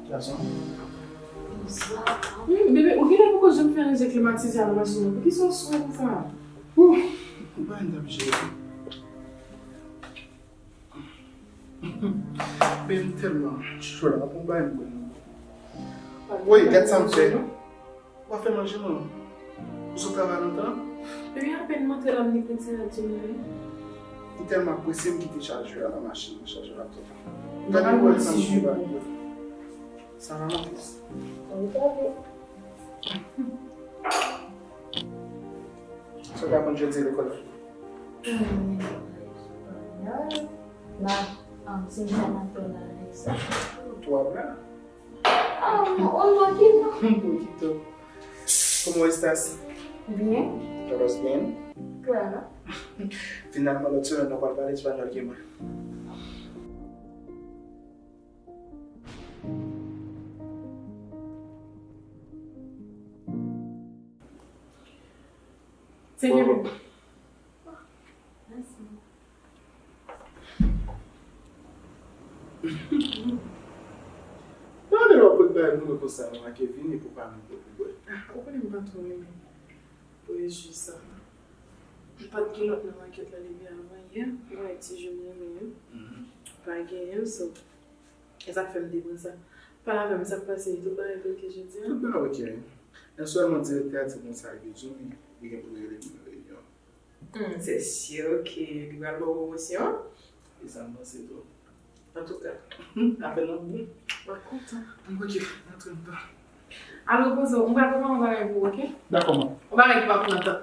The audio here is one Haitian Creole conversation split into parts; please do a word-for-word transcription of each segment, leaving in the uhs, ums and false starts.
Gason. Hmm, bebe, ou genlè poko janm fè ranje klimatize a nan machin nan. Poukisa w sou konsa? Ouh, m pa menm t ap jere. Bebe, m tèlman cho la, pou m bay m bon. Woy, gad sa m fè. Ou pa fè manje, non. Ou sot travay lontan? Bebe, apèn m antre la, m dekonekte radyo m wi. M tèlman prese, m kite chajè a nan machin nan, chajè laptop la. Gade wè sa m fè bagay yo. Sa va, mon fils? Wi, papa. Sa w t aprann jodi lekòl la? Hmm, la, um, se yon fòmatè la, sa. Twa blan? Ah, un poquito. Un poquito. ¿Cómo estás? Bien. ¿Todos bien? Claro. Finalman, lòt semèn, nou pral pale espanyòl ke mwen. Senyè. Mèsi. Mwen anvi wè w ap pot bagay pou mwen konsa non, a Kevin, epi w pa menm pot pou bwè. Ah, ou konnen m pa twò renmen bwè ji sa. M pa t gen lòt nan makèt la depi avan yè. Ou wè ti ji m renmen yo. Mhm. Pa genyen l, so. E sa k fè m te pran sa. Pale avè m, sa k pase? Tout bagay te oke jodi a? Tout bagay oke. Men sèlman direktè a di konsa, li di m li gen pou l rele m nan reyinyon. Hmm, se si ke li pral ba w pwomosyon. E sa m panse tou. Antouka, afè n ap bon. Mwen kontan. Oke, antre anndan. Al repoze w. Mwen pral prepare yon bagay pou ou, oke? Dakò, man. Yon bagay ki p ap pran tan.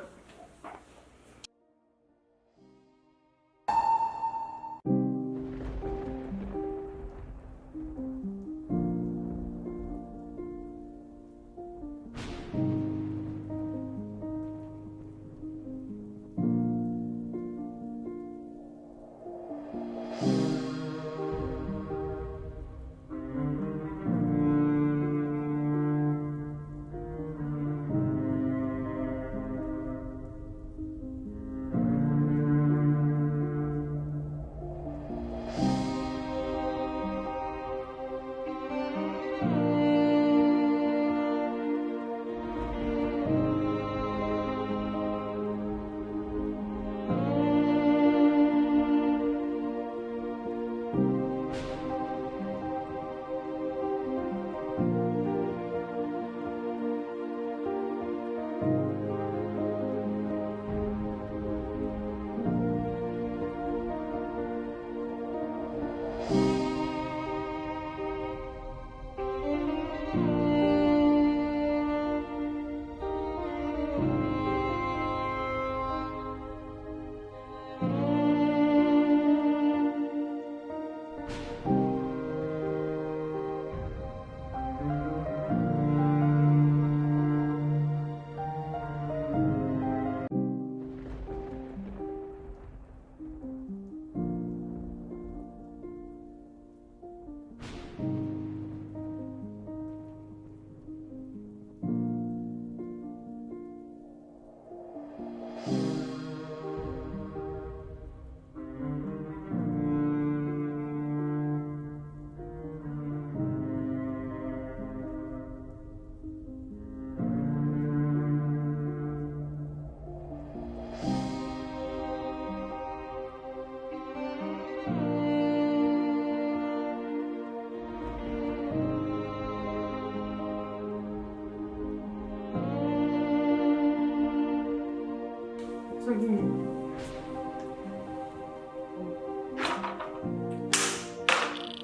Sa genyen?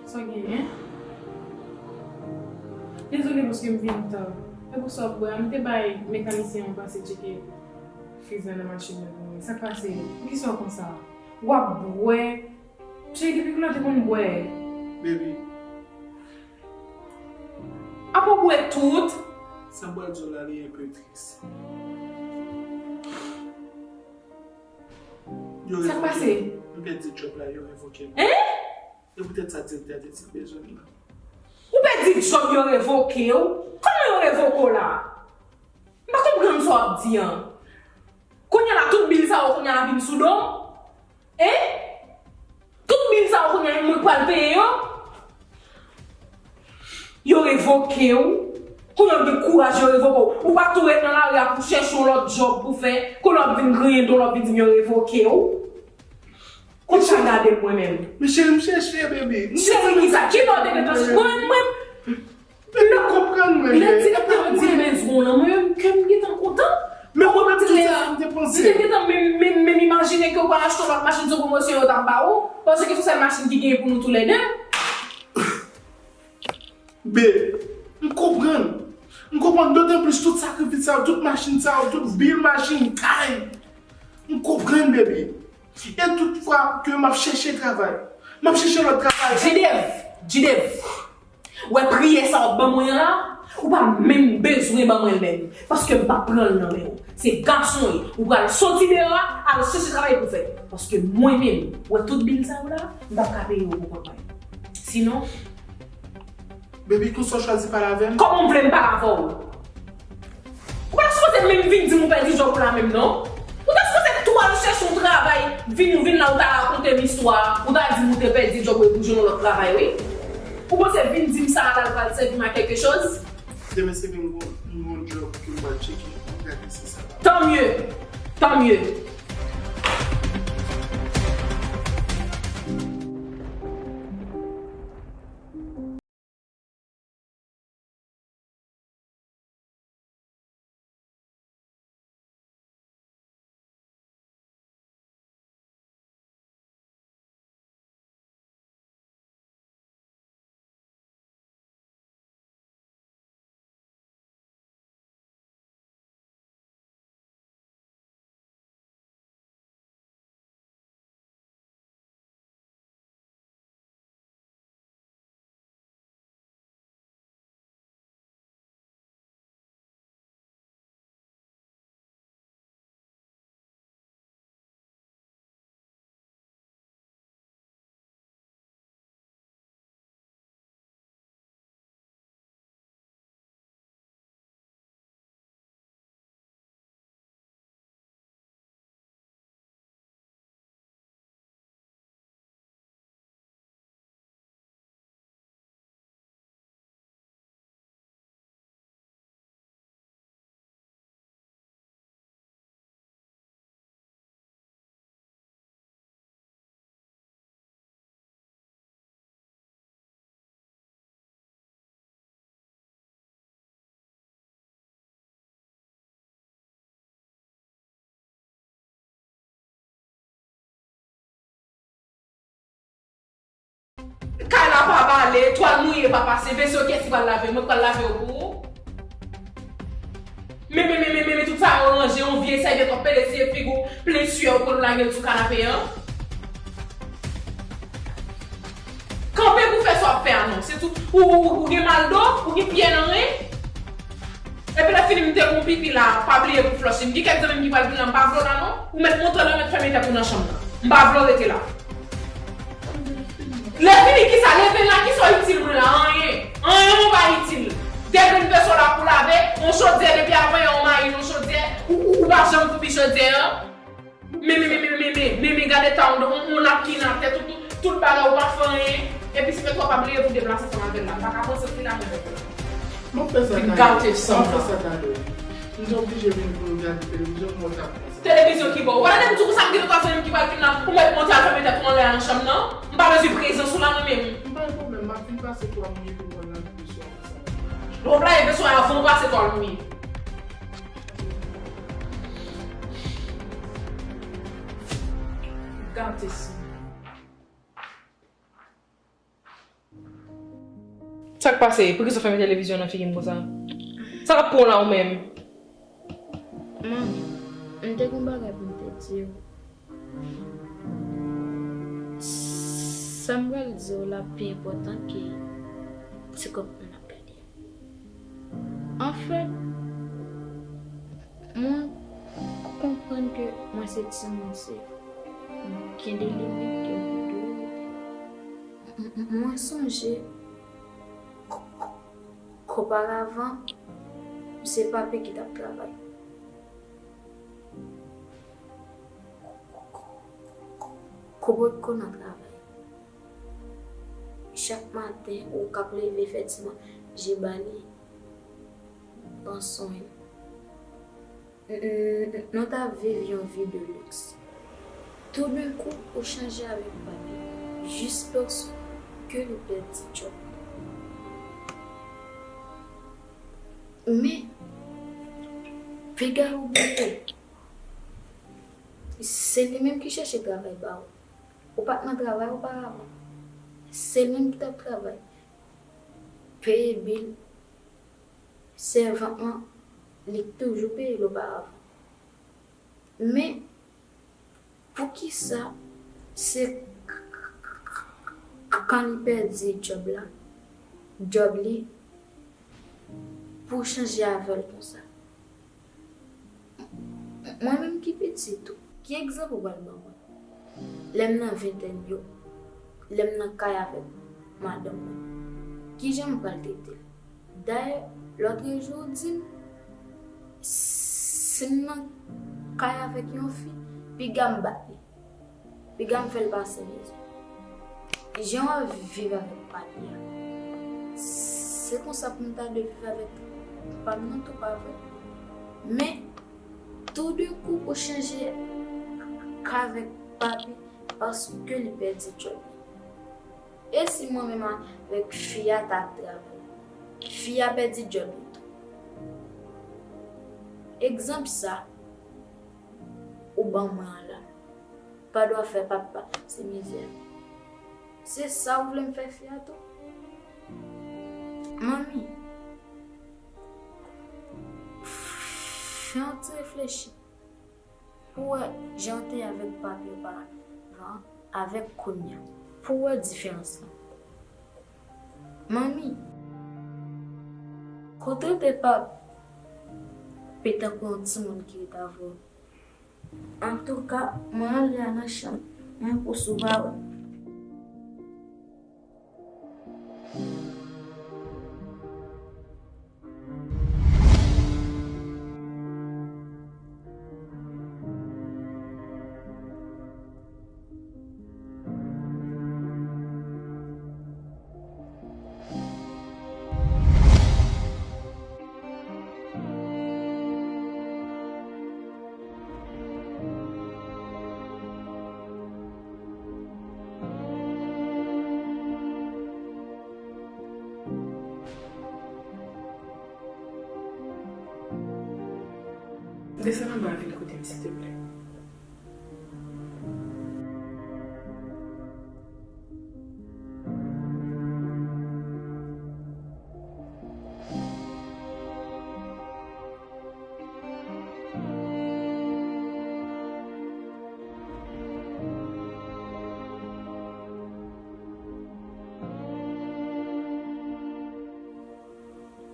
Sa genyen? Dezole paske m vin ta. Se pou sa w ap wè a, m te bay mekanisyen an pase tcheke friz la nan machin nan pou mwen. Sa k pase? Poukisa w konsa? W ap bwè? Cheri, depi kilè w te konn bwè? Baby. Apa w bwè tout? Sa m pral di w la, li enpe tris. Sa k pase? M pèdi djòb la, yo revoke m. Hein? E poutèt sa direktè a te di l bezwen m nan. Ou pèdi djòb, yo revoke w? Kòman yo revoke w la? M pa konprann sa w ap di an. Kounye a la, tout bil sa yo kounye a la vin sou do m? Hein? Tout bil sa yo kounye a, mwen k pral peye yo? Yo revoke w. Kounye a w gen kouraj yo revoke w. Ou pa tou ret nan lari a pou chèche yon lòt djòb pou fè. Kounye a w ap vin griyen do w, w ap vin di m yo revoke w. Kounye a gade m mwen menm. Men cheri, m chèche, baby. Cheri, ki sa? Ki lè w te gentan chèche? Mwen menm, mwen. Baby, konprann mwen, lè direktè an di bezwen w lan, mwen menm, kè m gentan kontan. Men mwen menm, tout sa m te panse. M te gentan menm, menm, menm imajine ke w pral achte yon lòt machin sou pwomosyon yo t ap ba ou, paske se sèl machin ki genyen pou nou toulède. Babe, m konprann. M konprann, dotanplis tout sakrifis sa yo, tout machin sa yo, tout bil machin, kay. M konprann, baby. E tout fwa ke m ap chèche travay, m ap chèche lòt travay. Jidev, Jidev, wè priyè sa w ap ban mwen an la, ou pa menm bezwen ban mwen l menm, paske m pa pran l nan men w. Se gason w ye, ou pral soti deyò a, al chèche travay pou fè. Paske mwen menm, wè tout bil sa yo la, m p ap ka peye yo pou kont mwen. Sinon, Baby, konsa w chwazi pale avè m? Kòman w vle m pale avè w? Ou pa ta sipoze menm vin di m ou pèdi djòb ou la menm, non. Ou ta sipoze tou al chèche yon travay, vin, ou vin la, ou ta rakonte m istwa, ou ta di m ou te pèdi djòb ou epi ou jwenn yon lòt travay, wi. Ou panse vin di m sa a la, l pral sèvi m a kèlke choz? Demen se vin gon, gon djòb ke m pral tcheke, m gade si sa va. Tant mieux! Tant mieux! Kay la pa bale, twal mouye pa pase, veso kiyès ki pral lave? Mwen k pral lave yo pou ou? Men, men, men, men, men, men tout sa yo ranje, yon vye sèvyèt w ap pele siye figi w, plen swè ou konn lage l sou kanape an. Kanpe pou fè sa w ap fè a non. Se tou, ou, ou, ou, ou gen mal do, ou gen pyè nan ren. Epi lè fini m te gon pipi la, pa bliye pou flòche. M gen kèk zanmi m ki pral vin la, m pa vle w la non. Ou mèt monte la, ou mèt fèmen tèt ou nan chanm nan. M pa vle w rete la. Lè fini kisa? Leve la, kisa w itil mwen la? Anyen. Anyen ou pa itil. De grenn veso la pou lave, yon chodyè depi avan yè, yon mayi, yon chodyè, ou, ou, ou pa janm foubi chodyè an. Men, men, men, men, men, men, men, men, gade ta yon, yon, yon napkin atè, tout, tout, tout bagay ou pa fè anyen. Epi se fèt ou pa bliye pou deplase ansanm avè l la. M pa ka panse pou vin avè l. M ap fè sa talè. Vin gate san m ap fè sa talè. M te oblije vin pou yo gade televizyon, m wè sa. Televizyon ki bò? Ou pa tande m di w konsa m gen de twa zanmi m ki pral vin la, ou mèt monte al fèmen tèt ou anlè a nan chanm nan? M pa bezwen prezans ou la mwen menm. M pa gen pwoblèm, m ap vin pase twa minit pou mwen nan televizyon ansanm. Lè w ap lave veso a avan w pase twa minit. Gate san. Sa k pase? Poukisa w fèmen televizyon nan figi m konsa? Sa k ap pran w la ou menm? Manmi, m te gen yon bagay pou m te di w. Sa m pral di w la pi enpòtan ke ti kòb mwen ap gade a. Anfèt, mwen konprann ke mwen se timoun, se gen de limit ke mwen dwe mete. M, m, mwen sonje, o-, o-, oparavan, se papi ki t ap travay. Kokobe nan travay. Chak maten, ou k ap leve fè ti manje ba li, pran swen l. N-, n-, n-, nou t ap viv yon vi de liks. Toudenkou, ou chanje avèk papi, jis paske li pèdi djòb li. Men, piga ou bliye, se li menm ki chèche travay ba ou. Ou pa t nan travay oparavan. Se li menm ki t ap travay. Peye bil, sèvant lan, li t toujou peye l oparavan. Men, poukisa se k-, k-, k-, k-, kan li pèdi djòb la, djòb li, pou w chanje avè l konsa? Mwen menm ki piti tou, ki egzanp ou pral ban mwen? Lè m nan ventèn yo, lè m nan kay avèk madanm mwen, kijan m pral trete l? Dayè, lòtrejou ou di m, si m nan kay avèk yon fi, piga m bat li. Piga m fè l pase mizè. Jan w ap viv avèk papi a, se konsa pou m ta dwe viv avèk pa m nan tou, pa vre? Men, toudenkou, ou chanje avèk papi paske li pèdi djòb li. E si mwen menm avèk fi a ta ap travay? Fi a pèdi djòb li tou. Egzanp sa ou ban mwen an la, pa dwa fè papa se mizè. Se sa ou vle m fè fi a tou? Manmi, fè yon ti reflechi. Pou w wè jan w te ye avèk papi oparavan avèk kounye a. Pou w wè diferans lan. Manmi, kote w te papi tankou yon timoun ki ret avè w? Antouka, mwen ale a nan chanm, men pou sou pa wè. Desann anba, vin kote m, silteplè.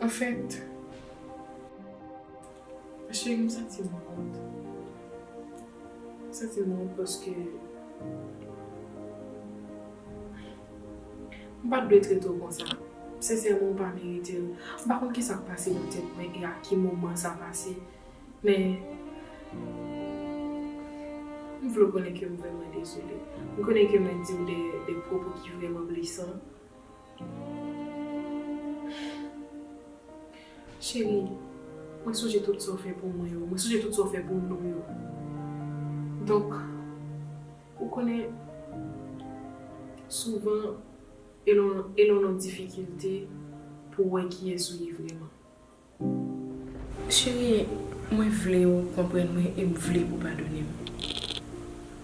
Anfèt, cheri, m santi m wont. M santi m wont paske m pa t dwe trete w konsa. Sensèman, ou pa merite l. M pa konn kisa k pase nan tèt mwen e a ki moman sa pase. Men, m vle w konnen ke m vrèman dezole. M konnen ke mwen di w de, de pwopo ki vrèman blesan. Cheri, mwen sonje tout sa w fè pou mwen yo. Mwen sonje tout sa w fè pou nou yo. Donk, ou konnen, souvan, e lè w, e lè w nan difikilte pou w wè kiyès ou ye vrèman. Cheri, mwen vle w konprann mwen e m vle pou w padone m.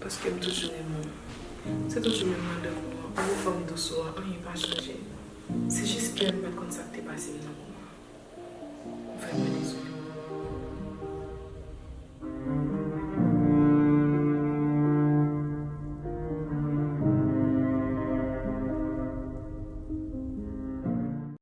Paske m toujou renmen w. Se toujou menm madanm ou an, ou fanm dous ou an, anyen pa chanje. Se jis ke m pa t konn sa k te pase m nan moman an. M vrèman